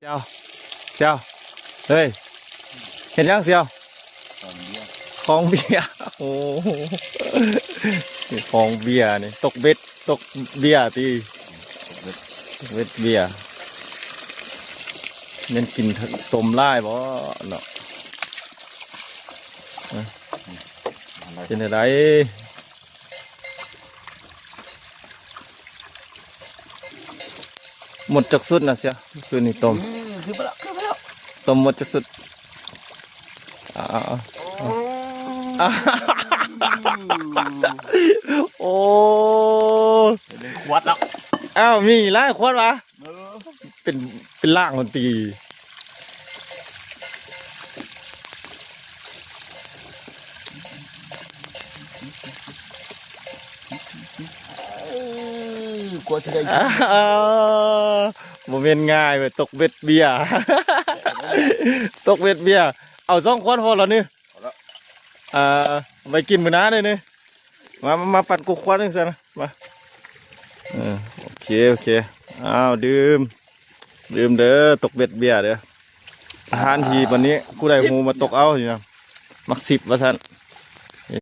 ສ່ຽວ ສ່ຽວ ເຮີ້ຍ ເຮັດຫຍັງສ່ຽວ? ຂອງເບຍ ຂອງເບຍ ໂອ້ ຂອງເບຍນີ້ ຕົກເບັດ ຕົກເບຍຕິ ເບັດ ຕົກເບັດເບຍ ແມ່ນກິນຕົ້ມຫຼາຍບໍ່ເນາະ? ເປັນຈັ່ງໃດ? ໝົດຈັກຊຸດນະສ່ຽວ? ຄືນນີ້ຕົ້ມ ຄືມາແລ້ວ ຄືມາແລ້ວ ຕົ້ມໝົດຈັກຊຸດ? ອາ ໂອ້ ເປັນຂວດແລ້ວ ອ້າວ ມີຫຼາຍຂວດຫວາ? ເອີ ເປັນ ເປັນລ້າງຄົນຕີ ເອີ ກວ່າຊິໄດ້ກິນ ບໍ່ແມ່ນງ່າຍເວີຍ ຕົກເບັດເບຍ ຕົກເບັດເບຍ ເອົາສອງຂວດພໍແລ້ວນີ້ ເອົາລະ ອ່າ ໄວ້ກິນມື້ໜ້າເດີ້ນີ້ ມາ ມາ ມາປັ່ນກົກຄວັນຈັ່ງຊັ້ນນະ ມາ ເອີ ໂອເຄ ໂອເຄ ອ້າວ ດື່ມ ດື່ມເດີ້ ຕົກເບັດເບຍເດີ້ ອາຫານທີ່ບັດນີ້ ຜູ້ໃດຮູ້ມາຕົກເອົານີ້ນະ ມັກສິບວ່າຊັ້ນ.